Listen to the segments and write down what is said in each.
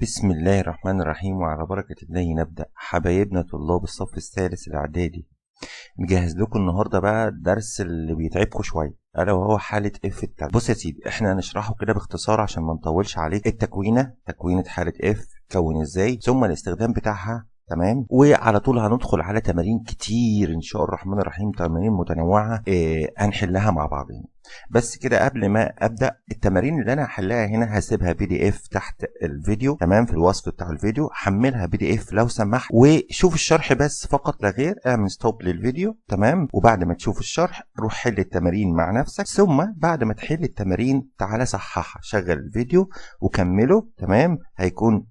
بسم الله الرحمن الرحيم، وعلى بركة الله نبدأ. حبايبنا طلاب الصف الثالث الإعدادي، مجهز لكم النهارده بقى الدرس اللي بيتعبكم شوية، الا وهو حاله if التالتة. بص يا سيدي، احنا هنشرحه كده باختصار عشان ما نطولش عليك. التكوينه، تكوينه حاله if تكون ازاي، ثم الاستخدام بتاعها، تمام. وعلى طول هندخل على تمارين كتير ان شاء الرحمن الرحيم، تمارين متنوعة هنحلها مع بعضين. بس كده قبل ما ابدا التمارين اللي انا هحلها هنا هسيبها PDF تحت الفيديو، تمام، في الوصف بتاع الفيديو. حملها PDF لو سمحت، وشوف الشرح بس فقط لا غير. اعمل stop للفيديو، تمام، وبعد ما تشوف الشرح روح حل التمارين مع نفسك، ثم بعد ما تحل التمارين تعالى صححها، شغل الفيديو وكمله، تمام. هيكون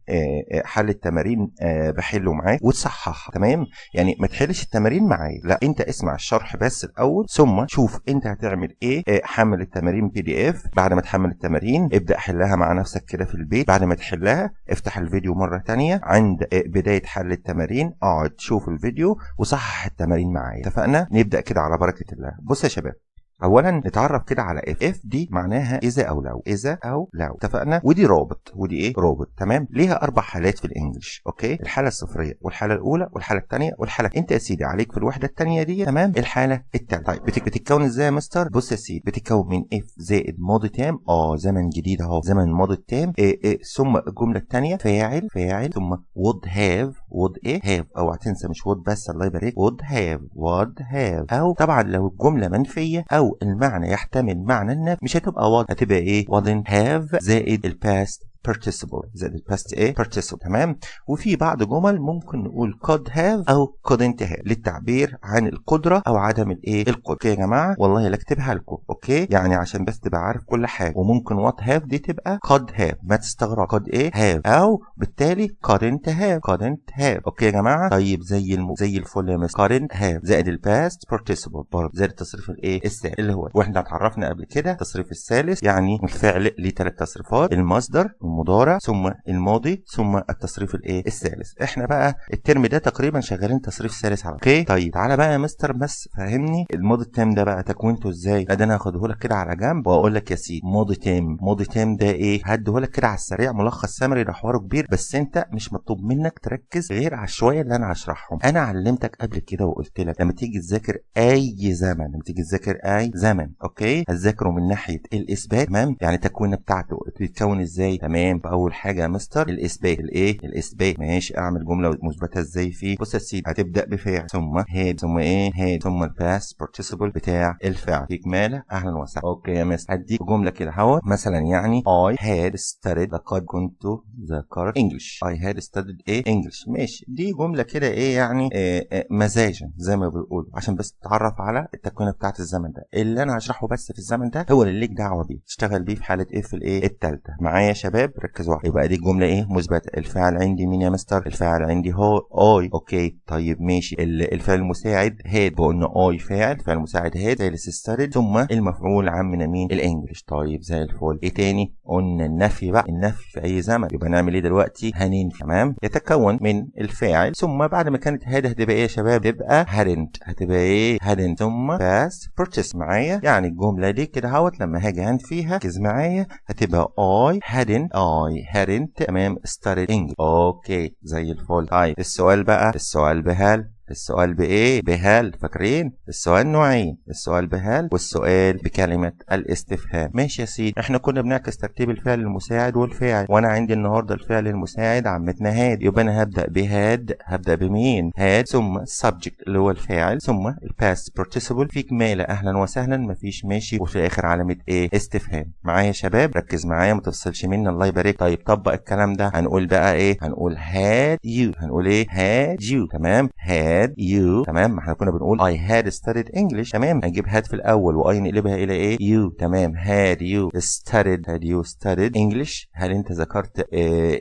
حل التمارين بحله معاك وتصححها، تمام. يعني ما تحلش التمارين معايا، لا، انت اسمع الشرح بس الاول، ثم شوف انت هتعمل ايه. حمل التمارين PDF، بعد ما تحمل التمارين ابدا حلها مع نفسك كده في البيت. بعد ما تحلها افتح الفيديو مرة تانية عند بداية حل التمارين، اقعد شوف الفيديو وصحح التمارين معايا. اتفقنا؟ نبدا كده على بركة الله. بص يا شباب، اولا نتعرف كده على if. if دي معناها اذا او لو، اذا او لو، اتفقنا. ودي رابط، ودي ايه؟ رابط، تمام. ليها اربع حالات في ال English، okay؟ الحالة الصفريه والحالة الاولى والحالة الثانية والحالة، انت يا سيدي عليك في الوحدة الثانية دي، تمام، الحالة الثالثة. طيب بتتكون ازاي يا مستر؟ بص يا سيدي، بتتكون من if زائد ماضي تام، زمن جديد اهو، زمن ماضي تام، إيه ثم الجملة الثانية فاعل فاعل، ثم would have، would ايه؟ have، اوعى تنسى مش would بس، الله يبارك، would have، would have. او طبعا لو الجملة منفية او المعنى يحتمل معنى النفي مش هتبقى would، هتبقى ايه؟ wouldn't have زائد ال past participle، زائد ال past ايه؟ participle، تمام. وفي بعض جمل ممكن نقول could have او couldn't have للتعبير عن القدرة او عدم الايه؟ القدره. okay يا جماعه؟ والله لا اكتبها لكم، okay، يعني عشان بس تبقى عارف كل حاجه. وممكن would have دي تبقى could have، ما تستغرب، could ايه؟ have، او بالتالي couldn't have، couldn't have. okay يا جماعه؟ طيب زي الفل يا مس. couldn't have زائد ال past participle برضه زائد التصريف الايه؟ الثالث، اللي هو واحنا اتعرفنا قبل كده التصريف الثالث، يعني الفعل ليه ثلاث تصريفات: المصدر، المضارع، ثم الماضي، ثم التصريف الايه؟ الثالث. احنا بقى الترم ده تقريبا شغالين تصريف ثالث على. okay، طيب تعالى بقى يا مستر بس فهمني الماضي التام ده بقى تكوينته ازاي. لا ده انا هاخده لك كده على جنب واقول لك يا سيدي ماضي تام، ماضي تام ده ايه؟ هديه لك كده على السريع، ملخص سمري، ده حواره كبير، بس انت مش مطلوب منك تركز غير على الشويه اللي انا هشرحهم. انا علمتك قبل كده وقلت لك لما تيجي تذاكر اي زمن، لما تيجي تذاكر اي زمن، okay، هتذاكره من ناحية الاثبات، تمام، يعني التكوينه بتاعته بتتكون ازاي، تمام. اول حاجة يا مستر الاثبات، الايه؟ الاثبات، ماشي. اعمل جملة مثبتة ازاي فيه؟ بص يا سيدي، هتبدا بفاعل ثم had ثم ايه؟ had ثم ال past participle بتاع الفعل. في كماله؟ اهلا وسهلا. okay يا مستر، هديك جملة كده اهو، مثلا يعني I had studied، لقد كنت ذاكرت English، I had studied ايه؟ English، ماشي. دي جملة كده ايه يعني إيه مزاجا زي ما بيقولوا، عشان بس تتعرف على التكوينه بتاعت الزمن ده. اللي انا هشرحه بس في الزمن ده هو اللي ليك دعوه بيه، تشتغل بيه في حاله if الايه؟ الثالثة. معايا يا شباب؟ ركزوا. يبقى دي الجملة ايه؟ مثبته. الفاعل عندي مين يا مستر؟ الفاعل عندي هو I، okay طيب ماشي. الفعل المساعد had، بقولنا I فاعل، الفعل المساعد had ثالث studied، ثم المفعول عمنا مين؟ ال English. طيب زي الفل. ايه تاني؟ قلنا النفي بقى، النفي في اي زمن، يبقى نعمل ايه دلوقتي؟ هننفي، تمام. يتكون من الفاعل ثم بعد ما كانت had هتبقى ايه يا شباب؟ تبقى hadn't، هتبقى ايه؟ hadn't ثم past participle. معايا؟ يعني الجملة دي كده اهوت لما هاجي هنفيها ركز معايا هتبقى I hadn't، I hadn't، تمام، studied English. okay زي الفل. طيب السؤال بقى، السؤال بهل، السؤال بايه؟ بهل. فاكرين السؤال نوعين، السؤال بهل والسؤال بكلمة الاستفهام. ماشي يا سيدي، احنا كنا بنعكس ترتيب الفعل المساعد والفاعل، وانا عندي النهارده الفعل المساعد عمتنا had، يبقى انا هبدأ ب had، هبدأ بمين؟ had ثم subject اللي هو الفاعل ثم ال past participle. في كمالة اهلا وسهلا، مفيش ماشي، وفي الاخر علامة ايه؟ استفهام. معايا يا شباب؟ ركز معايا ما تفصلش مني الله يبارك. طيب طبق الكلام ده، هنقول بقى ايه؟ هنقول had you، هنقول ايه؟ had you، تمام، had you، تمام. ما احنا كنا بنقول I had studied English، تمام، هنجيب had في الاول و I نقلبها الى ايه؟ you، تمام، had you studied، had you studied English، هل انت ذكرت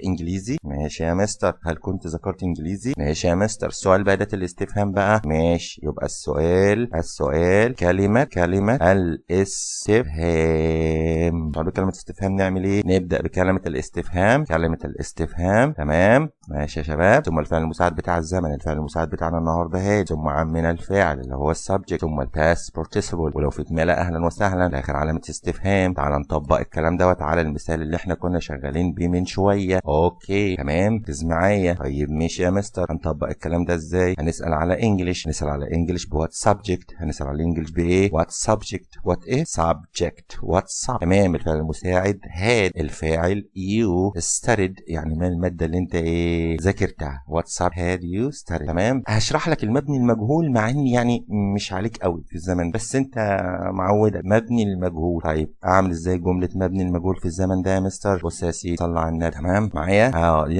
انجليزي؟ ماشي يا مستر. هل كنت ذكرت انجليزي؟ ماشي يا مستر. السؤال بقى ده الاستفهام بقى، ماشي، يبقى السؤال، السؤال كلمة، كلمة الاستفهام. طب كلمة استفهام نعمل ايه؟ نبدأ بكلمة الاستفهام، كلمة الاستفهام، تمام، ماشي يا شباب، ثم الفعل المساعد بتاع الزمن، الفعل المساعد بتاعنا النهارده النهارده had، ثم عمنا الفاعل اللي هو ال subject، ثم ال past participle، ولو في تكمله اهلا وسهلا، اخر علامة استفهام. تعال نطبق الكلام دوت على المثال اللي احنا كنا شغالين بيه من شويه. okay تمام، ركز معايا. طيب ماشي يا مستر، هنطبق الكلام ده ازاي؟ هنسال على English، هنسال على English ب what subject، هنسال على English بايه؟ what subject، what ايه؟ subject، what sub، تمام. الفعل المساعد had، الفاعل you، studied يعني ما المادة اللي انت ايه ذاكرتها، what sub had you studied. تمام. هشرح لك المبني المجهول مع ان يعني مش عليك قوي في الزمن، بس انت معودة مبني المجهول. طيب اعمل ازاي جملة مبني المجهول في الزمن ده يا مستر؟ بص يا سيدي، صلى على النبي. تمام معايا؟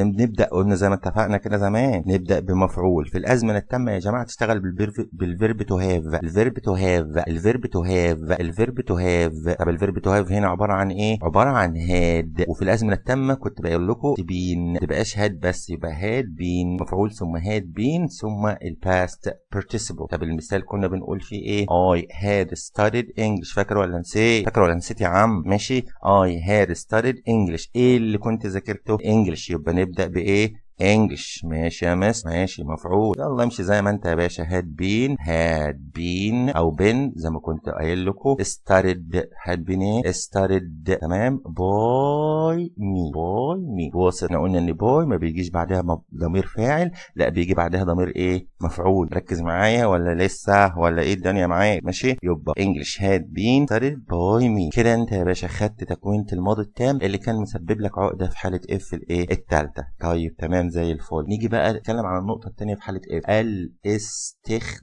نبدا، قلنا زي ما اتفقنا كده زمان، نبدا بمفعول. في الازمنة التامة يا جماعة تشتغل بال verb to have، ال verb to have، ال verb to have، ال verb to have. طب ال verb to have هنا عبارة عن ايه؟ عبارة عن had. وفي الازمنة التامة كنت بقول لكم been، تبقاش had بس، يبقى had been، مفعول ثم had been ثم ال past participle. طب المثال كنا بنقول فيه ايه؟ I had studied English. فاكر ولا نسيت؟ فاكر ولا نسيت يا عم؟ ماشي. I had studied English. ايه اللي كنت ذاكرته؟ English. يبقى نبدأ بايه؟ English. ماشي يا مس، ماشي، مفعول. يلا امشي زي ما انت يا باشا. had been، had been او been زي ما كنت قايل لكم، studied، had been ايه؟ studied. تمام. by me، by me. بص احنا قلنا ان by ما بيجيش بعدها ضمير فاعل، لا بيجي بعدها ضمير ايه؟ مفعول. ركز معايا ولا لسه ولا ايه الدنيا معاك؟ ماشي. يبقى English had been studied by me. كده انت يا باشا خدت تكوينة الماضي التام اللي كان مسبب لك عقدة في حالة if الايه؟ الثالثة. طيب تمام زي الفل. نيجي بقى نتكلم عن النقطة الثانية في حالة if، الاستخدام.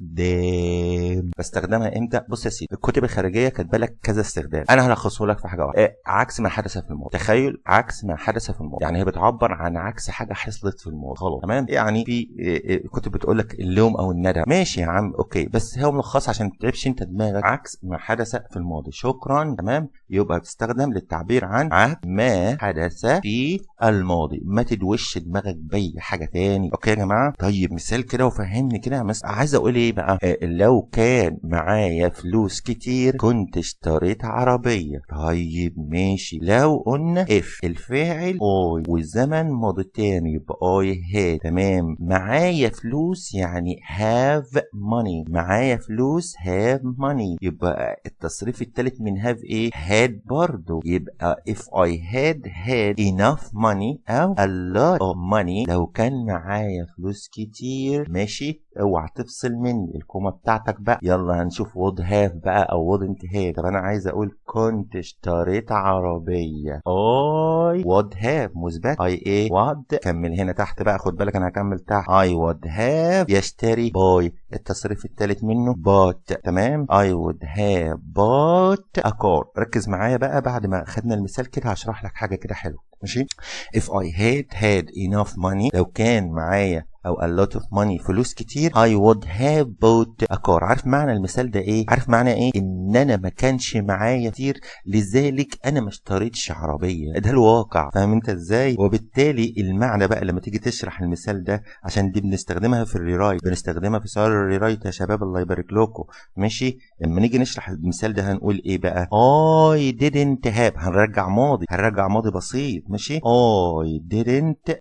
بستخدمها امتى؟ بص يا سيدي، الكتب الخارجية كاتبه لك كذا استخدام، انا هلخصه لك في حاجة واحدة. عكس ما حدث في الماضي. تخيل عكس ما حدث في الماضي، يعني هي بتعبر عن عكس حاجة حصلت في الماضي. خلاص تمام. يعني في كتب بتقول لك اللوم او الندم، ماشي يا عم okay، بس هو ملخص عشان ما تتعبش انت دماغك. عكس ما حدث في الماضي. شكرا. تمام. يبقى بتستخدم للتعبير عن عكس ما حدث في الماضي، ما تدوش دماغك باي حاجة تاني. okay يا جماعة. طيب مثال كده وفهمني كده يا مس، عايز اقول ايه بقى؟ لو كان معايا فلوس كتير كنت اشتريت عربية. طيب ماشي. لو قلنا if الفاعل I والزمن ماضي تاني يبقى I had. تمام. معايا فلوس يعني have money، معايا فلوس have money، يبقى التصريف الثالث من have ايه؟ had برضو. يبقى if I had had enough money او a lot of money، لو كان معايا فلوس كتير. ماشي، اوعى تفصل مني ال comma بتاعتك بقى. يلا هنشوف would have بقى او wouldn't have. طب انا عايز اقول كنت اشتريت عربية، I would have مثبت، I ايه؟ would. كمل هنا تحت بقى، خد بالك انا هكمل تحت. I would have يشتري buy، التصريف الثالث منه bought. تمام. I would have bought a car. ركز معايا بقى، بعد ما خدنا المثال كده هشرح لك حاجة كده حلوة. ماشي. if I had had enough money، لو كان معايا او a lot of money فلوس كتير، I would have bought a car. عارف معنى المثال ده ايه؟ عارف معنى ايه؟ ان انا ما كانش معايا كتير لذلك انا ما اشتريتش عربية. ده الواقع، فاهم انت ازاي؟ وبالتالي المعنى بقى لما تيجي تشرح المثال ده، عشان دي بنستخدمها في ال rewrite، بنستخدمها في سؤال ال rewrite يا شباب الله يبارك لكم. ماشي. لما نيجي نشرح المثال ده هنقول ايه بقى؟ I didn't have، هنرجع ماضي، هنرجع ماضي بسيط. ماشي. I didn't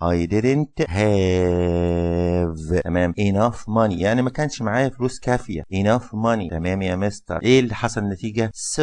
have، تمام، enough money، يعني ما كانش معايا فلوس كافية، enough money. تمام يا مستر. ايه اللي حصل نتيجة؟ so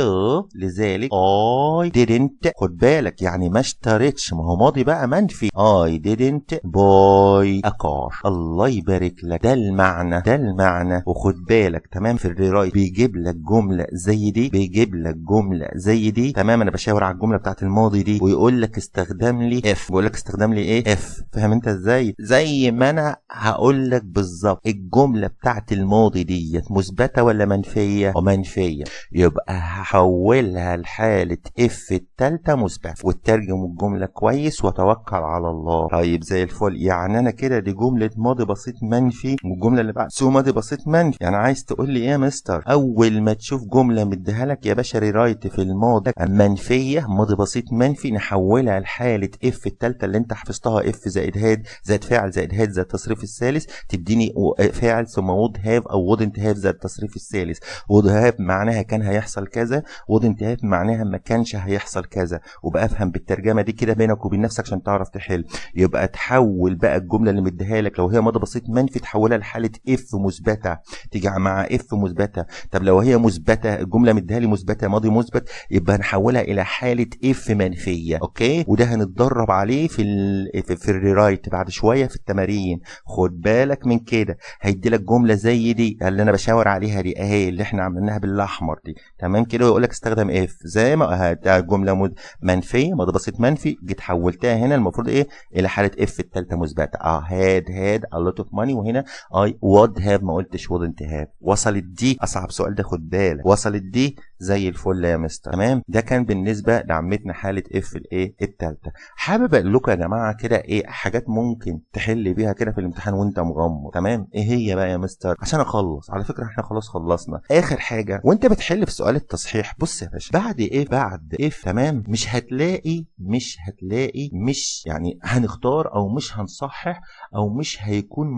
لذلك I didn't، خد بالك يعني ما اشتريتش، ما هو ماضي بقى منفي، I didn't buy a car. الله يبارك لك، ده المعنى، ده المعنى. وخد بالك تمام، في ال rewrite بيجيب لك جملة زي دي، بيجيب لك جملة زي دي. تمام. انا بشاور على الجملة بتاعت الماضي دي، ويقول لك استخدم لي if، بيقول لك استخدم لي ايه؟ if. فاهم انت ازاي؟ زي ما انا هقول لك بالظبط، الجملة بتاعت الماضي ديت مثبتة ولا منفية؟ ومنفية، يبقى هحولها لحالة if التالتة مثبتة، وترجم الجملة كويس وتوكل على الله. طيب زي الفل. يعني انا كده دي جملة ماضي بسيط منفي، والجملة اللي بعد so ماضي بسيط منفي. يعني عايز تقول لي ايه يا مستر؟ اول ما تشوف جملة مديها لك يا باشا rewrite في الماضي منفية، ماضي بسيط منفي، نحولها لحالة if التالتة اللي انت حفظتها، if زائد had زائد فاعل زائد had زائد التصريف الثالث. الثالث، تديني فاعل ثم would have او wouldn't have زائد التصريف الثالث. would have معناها كان هيحصل كذا، wouldn't have معناها ما كانش هيحصل كذا. وبقى افهم بالترجمة دي كده بينك وبين نفسك عشان تعرف تحل. يبقى تحول بقى الجملة اللي مديها لك لو هي ماضي بسيط منفي تحولها لحاله if مثبته، تيجي مع if مثبته. طب لو هي مثبتة، الجملة مديها لي مثبتة ماضي مثبت، يبقى هنحولها الى حاله if منفيه. okay، وده هنتدرب عليه في ال rewrite بعد شوية في التمارين. خد بالك من كده، هيدي لك جملة زي دي اللي انا بشاور عليها دي اهي، اللي احنا عملناها بالاحمر دي، تمام كده، ويقول لك استخدم if زي ما جملة منفية ماضي بسيط منفي، جيت حولتها هنا المفروض ايه الى حاله if الثالثة مثبتة. had had a lot of money، وهنا I would have ما قلتش wouldn't have. وصلت دي؟ اصعب سؤال ده، خد بالك. وصلت دي زي الفل يا مستر. تمام، ده كان بالنسبة لعمتنا حاله if الايه الثالثة. حابب اقول لكم يا جماعة كده ايه حاجات ممكن تحل بيها كده في الامتحان وانت مغمض. تمام، ايه هي بقى يا مستر؟ عشان اخلص، على فكرة احنا خلاص خلصنا. اخر حاجة وانت بتحل في سؤال التصحيح، بص يا باشا، بعد ايه؟ بعد if، تمام، مش هتلاقي مش هتلاقي مش يعني هنختار او مش هنصحح او مش هيكون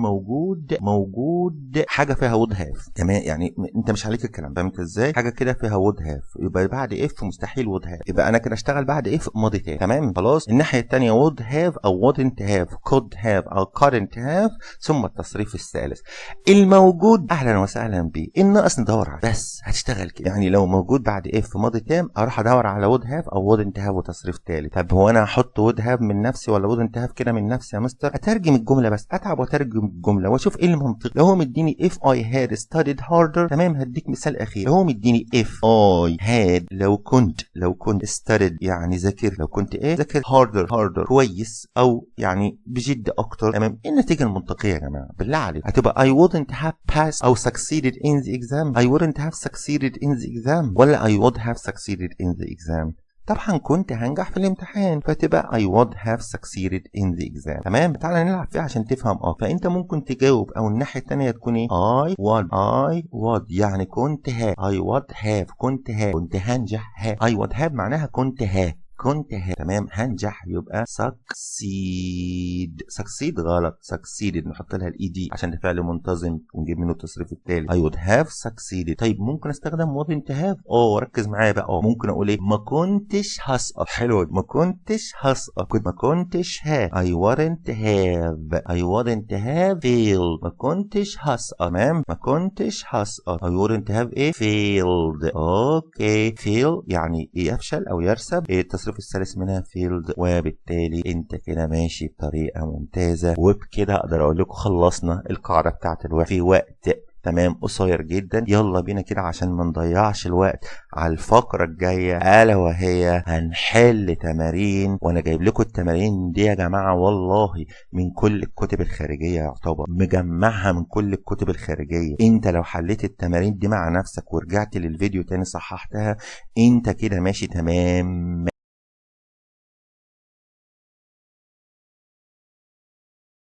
موجود حاجة فيها would have. تمام، يعني انت مش عليك الكلام، فهمت ازاي؟ حاجة كده فيها would have، يبقى بعد if مستحيل would have، يبقى انا كده اشتغل بعد if ماضي تاني. تمام، خلاص. الناحية الثانية would have او wouldn't have، could have او couldn't have، ثم التصريف الثالث. الموجود اهلا وسهلا بيه، الناقص ندور عليه، بس هتشتغل كده. يعني لو موجود بعد if ماضي تام اروح ادور على would have او wouldn't have وتصريف ثالث. طب هو انا هحط would have من نفسي ولا wouldn't have كده من نفسي يا مستر؟ اترجم الجملة، بس اتعب واترجم الجملة واشوف ايه المنطق. لو هو مديني if I had studied harder، تمام، هديك مثال اخير. لو هو مديني if I had، لو كنت studied يعني ذاكر، لو كنت ايه ذاكر harder، harder كويس او يعني بجد اكتر، تمام، ايه النتيجة المنطقية يا جماعة بالله عليك؟ هتبقى I wouldn't have passed او succeeded in the exam، I wouldn't have succeeded in the exam، ولا I would have succeeded in the exam؟ طبعا كنت هنجح في الامتحان، فتبقى I would have succeeded in the exam. تمام، تعالى نلعب فيها عشان تفهم. فانت ممكن تجاوب، او الناحية الثانية تكون ايه؟ I would، I would يعني كنت ها، I would have كنت ها، كنت هنجح ها، I would have معناها كنت ها، كنت ها، تمام، هنجح، يبقى succeed. succeed غلط، succeeded نحط لها ال ed عشان ده فعل منتظم ونجيب منه التصريف التالي. I would have succeeded. طيب ممكن استخدم wouldn't have. ركز معايا بقى. ممكن اقول ايه؟ ما كنتش هسقط. حلو، ما كنتش هسقط، كنت ما كنتش ها، I wouldn't have، I wouldn't have failed، ما كنتش هسقط، تمام، ما كنتش هسقط، I wouldn't have ايه؟ failed. okay، fail يعني يفشل او يرسب، إيه التصريف الثالث منها؟ failed. وبالتالي انت كده ماشي بطريقة ممتازة. وبكده اقدر اقول لكم خلصنا القاعدة بتاعت الوقت في وقت تمام قصير جدا. يلا بينا كده عشان ما نضيعش الوقت على الفقرة الجاية، ألا وهي هنحل تمارين. وأنا جايب لكم التمارين دي يا جماعة والله من كل الكتب الخارجية، يعتبر مجمعها من كل الكتب الخارجية. انت لو حليت التمارين دي مع نفسك ورجعت للفيديو تاني صححتها، انت كده ماشي تمام.